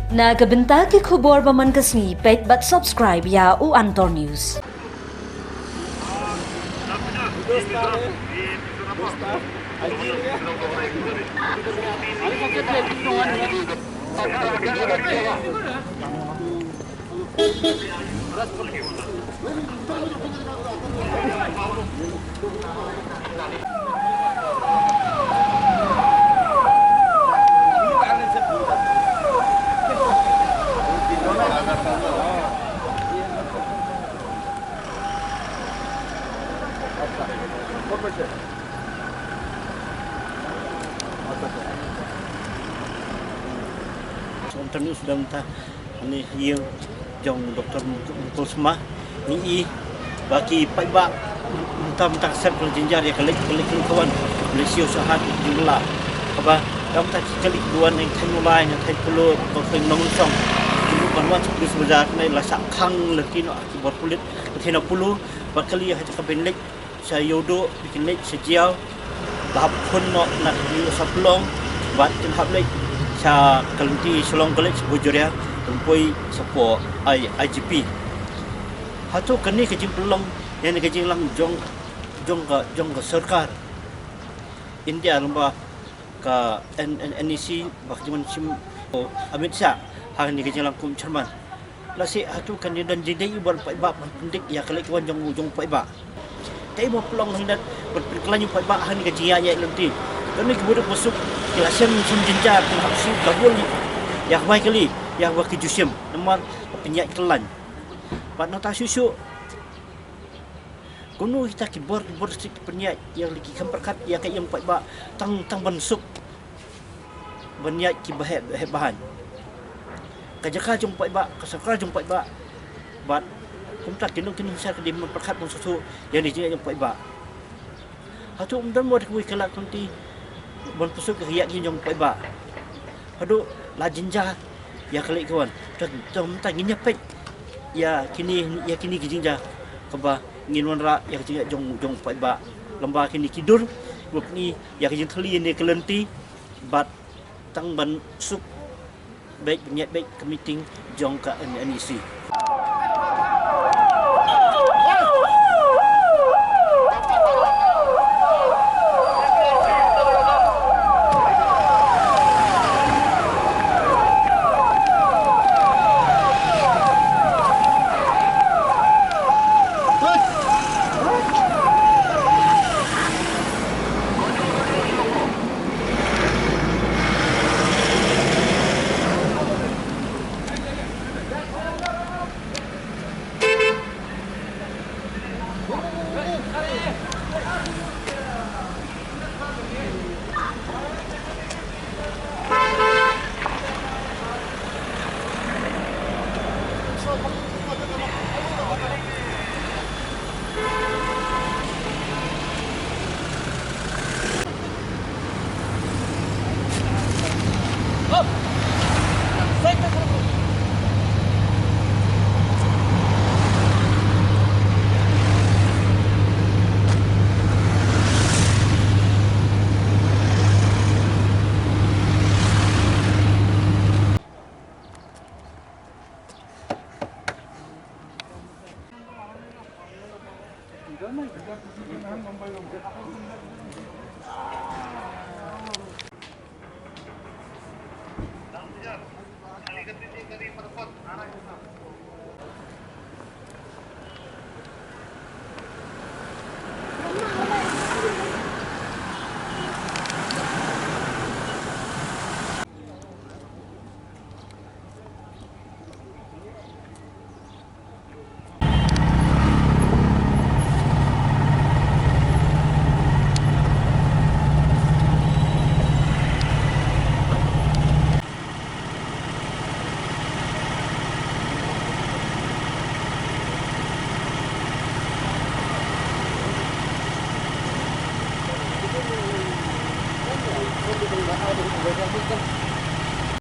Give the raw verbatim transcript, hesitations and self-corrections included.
Na ka bynta ki khubor ba man ka sngi, peit bad subscribe ïa u Antor News. Sngewbha sdang ta. Ani ïing jong Doktor Mukul Sma, ngi i ba ki paidbah mynta mynta ka sep ka la jynjar ïa ka leit ka leit ka wan. Malaysia sha hat jingla. Haba dang mynta ki kali ki wan ïa thaiñ Mawlai, ïa thaiñ Polo, ko thaiñ Nongringsong. Ki ban wan sha Police Bazar ne la shah khang lynti noh ki bor pulit. Ka thaiñ Polo bad kali ha ka ban leit sha Ïewduh, ba kin leit sha Jaïaw, ba hap khun noh na ka ïing sha Pynlong, bad kin hap leit sha ka lynti Shillong College, Bujuria, ban poi shapoh I, I G P. Hato kane ka jingpynlong, ïa kane ka jinglang jong, jong ka, jong ka sorkar India lyngba ka N, N, N E C, ba ka jingwan shim, oh, Amit Shah, ha kane ka jinglang kum chairman. Lashai hato kane don jingdei u bor paidbah ban pyndik ïa ka leit ka wan jong u jong u paidbah. Te i ba pynlong hangne ban pynkylla u paidbah ha kane ka jingïaid ïaid lynti. Kane ki bor ba suk ki la shem shem jynjar ki hap shu kabul ïa ka bai kali ïa ka ba ki ju shem. Namar ka pynïaid kylla. Bad nangta shuh shuh kumno kita ki bor ki bor sik ki pynïaid ïa ki kam pyrkhat ïa ka ïing paidbah tang tang ban suk ban ïaid ki ba heh heh bahan. Ka jaka jong paidbah, ka sorkar jong paidbah. Bad kumta ki nong ki nong sar ka dei ban pyrkhat ban suk suk ïa ni jingïaid jong paidbah. Hato ym don mo da kawei ka lad ka lynti ban pynsuk ïa ka ïaid jong paidbah. Haduh la jynjar ïa ka leit ka wan. Te, te mynta ngin ïa peit ïa kine, ïa kine ki jynjar kaba ngin wanrah ïa ka jingïaid jong, jong paidbah. Lem bad kine ki dur ba pyni ïa ka jingthylli ïa kane ka lynti bad tang ban suk beit, ban ïaid beit ka meeting jong ka N, N E C.